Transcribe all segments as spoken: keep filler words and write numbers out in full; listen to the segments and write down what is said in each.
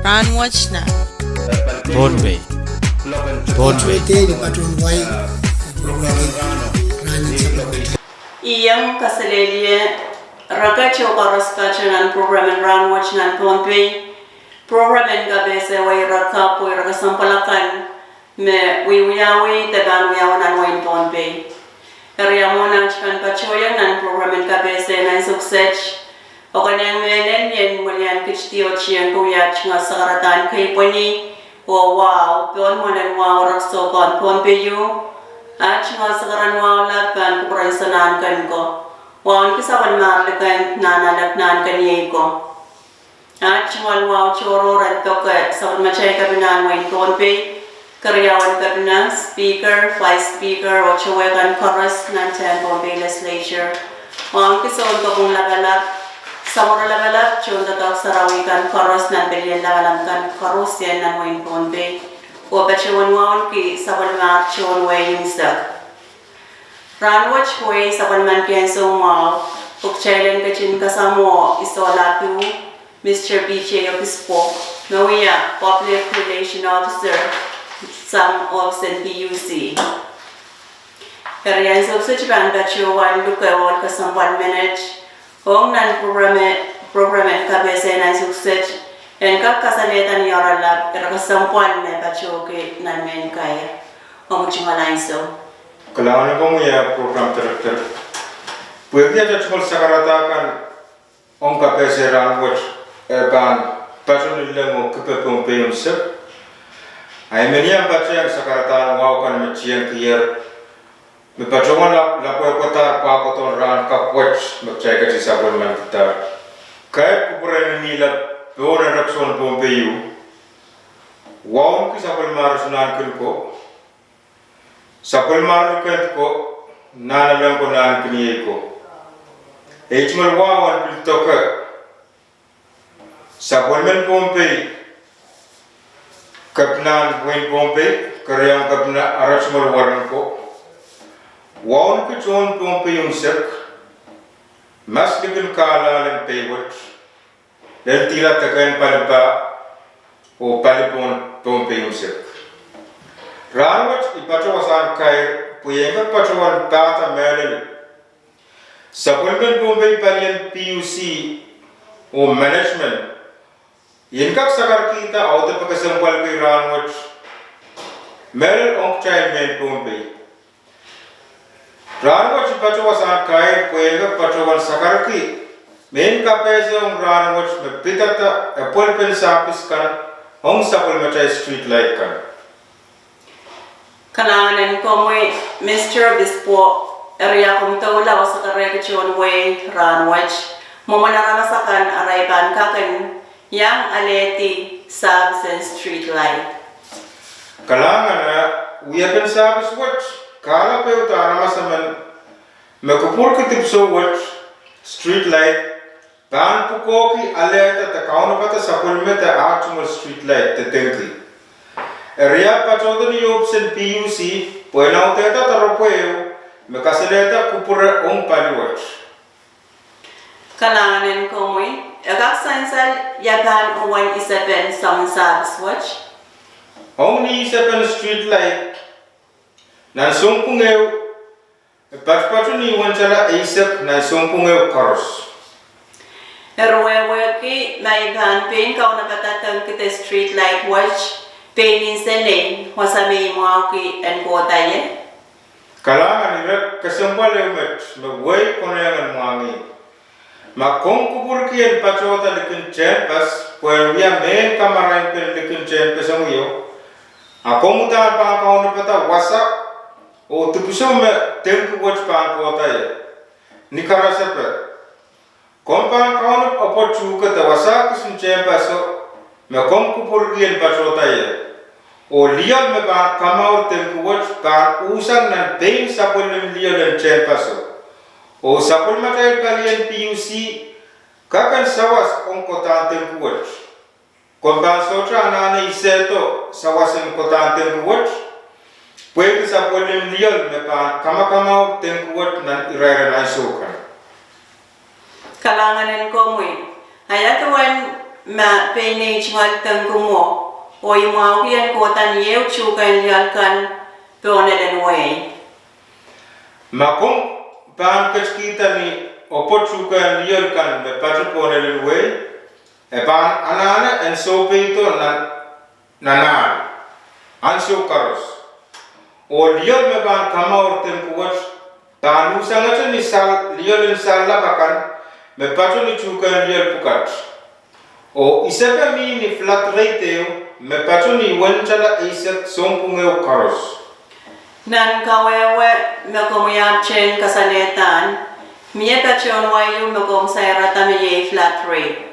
Rahnwet nan Pohnpei. Pohnpei. Pohnpei, ni patohwan wai, program rahn en sapwellimatail. I ong kaselehlie rehn kat oh koaros patohwan nan program en Rahnwet nan Pohnpei. Program en kapehse wai rehn kapw oh rehn kesempwal akan me wiwiawi de pahn wiawi nan wehin Pohnpei. Eri ia mwomwen aht pahn patohiong nan program en kapehse nan ansou kiset, oh konehng mehlel ien wilian kit di oh tiengki aht tungoal sakaradahn keipweni oh wahu pohn mwoalen wahu rehn soukohn Pohnpei ieu. Aht tungoal sakaradahn wahu lap pahn kupwuren Sohn Nahnken ko. Waunki sapwellimar likin Nahnalek Nahnken iei ko. Aht tungoal wahu tohrohr en doke sapwellimatail kepina en wehin Pohnpei, keriaun kepina, speaker, vice speaker, oh towe kan koaros nan tehnpas Pohnpei Legislature. Waunki sounkopwung lapalap, samworo lapalap, tohndoadoahk sarawi kan koaros nan pelien lamalam kan koaros nan wehin Pohnpei. Oh patohwan waunki sapwellimar tohn wehi unsek. Rahnwet wehi sapwellimen kehn soumwahu, oh kitail en ketin kasamwo Isola Piu, Mister P J Obispo, me wia Public Relation Officer sang ohpis en P U C. Eri ansou kiset I pahn patohwan luke ohl kesempwal menet ong nan program en kapehse nan ansou kiset, en kak kasalehda ni oaralap eri kesempwal me patohki nan mehn kair. Omw tungoal ansou. Kalahngan en komwi, eh, program director. Pwehki atail tungoal sakarada kan ong kapehse rahnwet, eh, pahn patohwan lelehng oh kipe Pohnpei unsek, I men iang patehng sakaradahn wahu kan me tiengkier, me patohwan lap, lapwehpwedahr pwahkodohn rahn kapw wet me kitail ketin sapwellimankidahr. Kair kupwuren Inlahn pohn erekiso en Pohnpei ieu, waunki sapwellimar Sohn Nahnken ko, sapwellimar Likend ko, Nahnalek ko, Nahnken iei ko. Ei tungoal wahu en pil doke sapwellimen Pohnpei, kepina en wehin Pohnpei, keriaun kepina, ara tungoal weren ko, waunki tohn Pohnpei unsek, mas likin kahlahl en pei wet, lel dihla dekehn palipa oh pali pohn Pohnpei unsek. Rahnwet I patohwan wasahn kair pwe I en kak patohwan pahda mehlel sapwellimen Pohnpei, palien P U C oh management, I en kak sakarkihda audepe kesempwalki rahnwet mehlel ong kitail mehn Pohnpei. Rahnwet I patohwan wasahn kair pwe I en kak patohwan sakarki mehn kapehse ong rahnwet me pidada epwelpen service kan ong sapwellimatail street light kan. Kalahngan en komwi, Mister Obispo, eri ia komw doula oh sakarehki tohn wehi rahnwet, mwomwen aramas akan arail pahn kak en iang alehdi service en street light. Kalahngan, eh, wiepen service wet, kalapw ehu de aramas emen me kupwurki dipwisou wet, street light, pahn pwukoahki alehda de kaunopada sapwellime de aht tungoal street light de dengki. Eri ia patohdo ni ohpis en P U C pwehn audehda doaropwe ehu me kasalehda kupwure ong pali wet. Kalahngan en komwi, e kak sansal ia pahn uwen isepen soun service wet? Ong ni isepen street light nan sounpwong ehu, e patopato ni uwen tala eisek nan sounpwong ehu koaros. Eri wehwehki ma I pahn pein kaunopada dengki de street light wet, pein insenei wasa me I mwahuki en kohda ie? Kalahngan, ire kesempwal ehu met me wehi konehng en mwahngih. Ma komw kupwurki en patohda likin tehnpas pwehn wia mehn kamarainpen likin tehnpas ong io, a komw uhdahn pahn kaunopada wasa oh dipwisou me dengki wet pahn kohda ie, ni karasepe komw pahn kaunopada tuhke de wasa kisin tehnpaso me komw kupwurki en patohda ie. Oh lioal me pahn kamour dengki wet pahn usang nan pein sapwellime lioal en tehnpaso. Oh sapwellimatail palien P U C kak en sawas ong kohdahn dengki wet. Komw pahn sohte anahne isehdo sawas en kohdahn dengki wet, pwehki sapwellime lioal me pahn kamakamour dengki wet nan irair en ansou kan. Kalahngan en komwi. A ia duwen ma pein ei tungoal dengki mwo, oh I mwahuki en kohda ni ehu tuhkehn lioal kan pohn elen wehi. Ma komw pahn ketikihda ni ope tuhkehn lioal kan me patoh pohn elen wehi, e pahn anahne en sohpeido nan, nan ahl, ansou koaros. Oh lioal me pahn kamour dengki wet pahn usangete ni sal, lioal en sallap akan me patoh ni tuhkehn lioal pwukat. Oh isepe mi ni flood rate ehu me patoh ni wentala eisek sounpwong ehu koaros. Nan kawehwe me komwi ahpwtehn kasalehda, mie patohwen wai ehu me komw sairada me iei flood rate.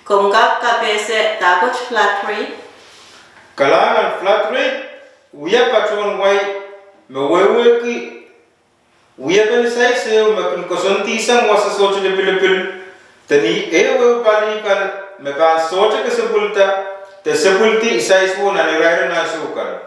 Komw kak kapehse dahkot flood rate? Kalahngan, flood rate wia patohwen wai me wehwehki wiepen isais ehu me kin koasoandihsang wasa sohte lipilipil, de ni ehuehu pali kan me pahn sohte kesepwilda de sepwildi isaiswo nan irair en ansou kan.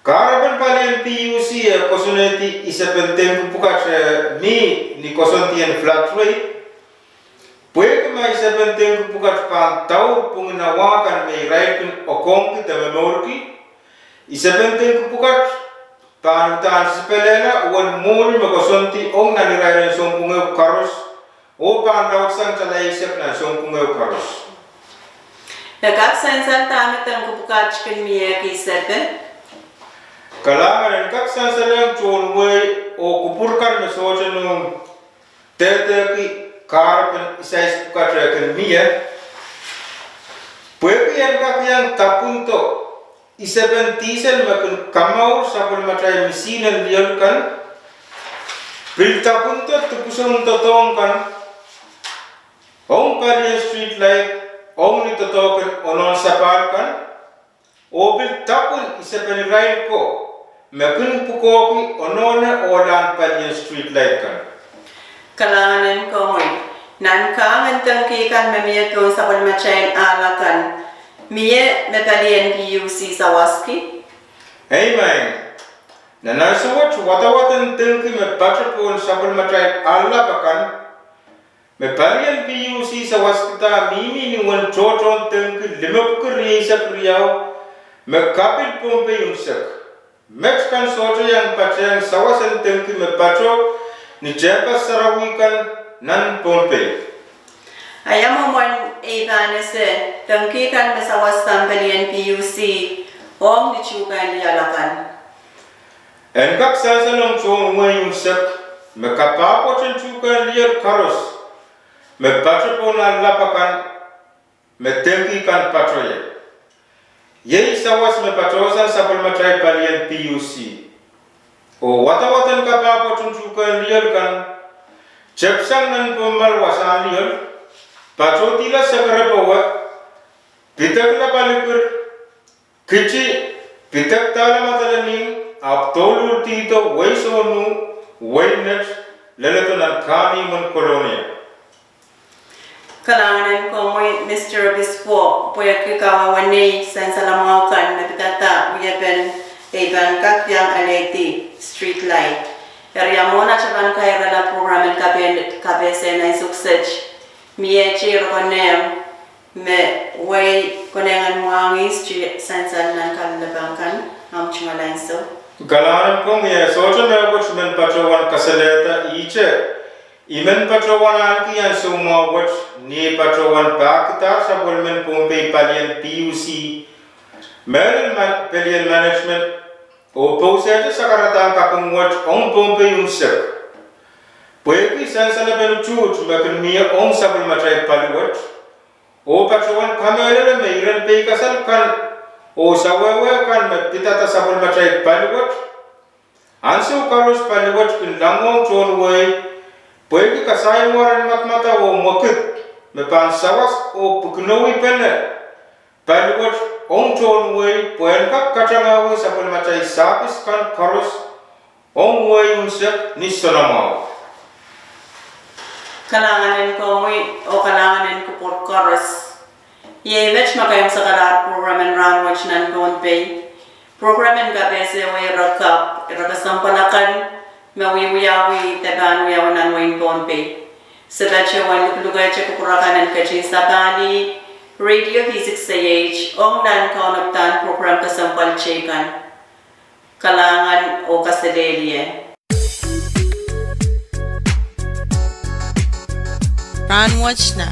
Kahrepen palien PUC e koasoanehdi isepen dengki pwukat e mi ni koasoandien flood rate, pwehki ma isepen dengki pwukat pahn daur pwongin awa kan me irail kin okohngki de momourki, isepen dengki pwukat pahn uhdahn sipelehla uwen mwohni me koasoandi ong nan irair en sounpwong ehu koaros, oh pahn laudsang tala eisek nan sounpwong ehu koaros. E kak sansal dahme dengki pwukat kin mie ki isepe? Kalahngan, en kak sansalehng tohn wehi oh kupwur kan me sohte nohn dehdehki kahrepen isais pwukat e kin mie, pwehki en kak iang dapwindo isepen dihsel me kin kamour sapwellimatail misihn en lioal kan, pil dapwindo dipwisou en doadoahk kan ong palien street light, ong ni doadoahk en onohn sapahl kan, oh pil dapwin isepen irail ko me kin pwukoahki onohne ohlahn palien street light kan. Kalahngan en komwi, nan kahng en dengki kan me mie pohn sapwellimatail ahl akan, mie me palien PUC sawaski? Emen. Nan ansou wet wadawad en dengki me patoh pohn sapwellimatail ahl lap akan, me palien PUC sawaskihda mihmi ni uwen tohtohn dengki limepwuki rieisek riau me kapil Pohnpei unsek. Met kan sohte iang patehng sawas en dengki me patoh ni tehnpas sarawi kan nan Pohnpei. Ia mwomwen ei pahn ese dengki kan me sawas sang palien PUC ong ni tuhkehn lioal akan? En kak sansalong tohn wehi unsek me kapahpwoaten tuhkehn lioal koaros me patoh pohn ahl lap akan me dengki kan patoh ie. Iei sawas me patohsang sapwellimatail palien PUC. Oh wadawad en kapahpwoaten tuhkehn lioal kan tepsang nan Pohnmal wasahn lioal, patohdihla Sekere powe, pidekla Palikir, Kiti, pidekdahla Madolenihmw, ahpw douluhl dihdo wehi Sohnu, wehi Net, leledo nan kahnimwen Kolonia. Kalahngan en komwi Mister Obispo pwehki kawehwe nei sansalamwahu kan me pidada wiepen ei pahn kak iang alehdi street light. Eri ia mwohn atail pahn kairala program en kapehse nan ansou kiset, mie teirokonehng me wehi Konehng en Mwahngih sansal nan kalelapak kan, ahmw tungoal ansou. Kalahngan en komwi, e sohte mehkot I men patohwan kasalehda ihte. I men patohwan ahneki ansou mwahu wet ni ei patohwan pahkidahr sapwellimen Pohnpei palien PUC, mehlel palien management, oh pousehte sakaradahn kaping wet ong Pohnpei unsek. Pwehki sansalepen tuht me kin mie ong sapwellimatail pali wet, oh patohwan kamehlele me iren peikasal kan oh sawehwe kan me pidada sapwellimatail pali wet, ansou koaros pali wet kin langohng tohn wehi pwehki kasainwar en madamadau oh mwekid me pahn sawas oh pwikinowi pene pali wet ong tohn wehi pwe en kak katangahwei sapwellimatail sahpis kan koaros ong wehi unsek ni soanamwahu. Kalahngan en komwi oh kalahngan en kupwur koaros. Iei met me kaimwisekalahr program en rahnwet nan Pohnpei. Program en kapehse wehi ire kapw, ire kesempwal akan me wiewiawi de pahn wiawi nan wehin Pohnpei. Se patohwan luklukehte kupwur akan en ketin sapahlih Radio V six A H, ong nan kaunopadahn program kesempwal teikan. Kalahngan oh kaselehlie. Rahnwet nan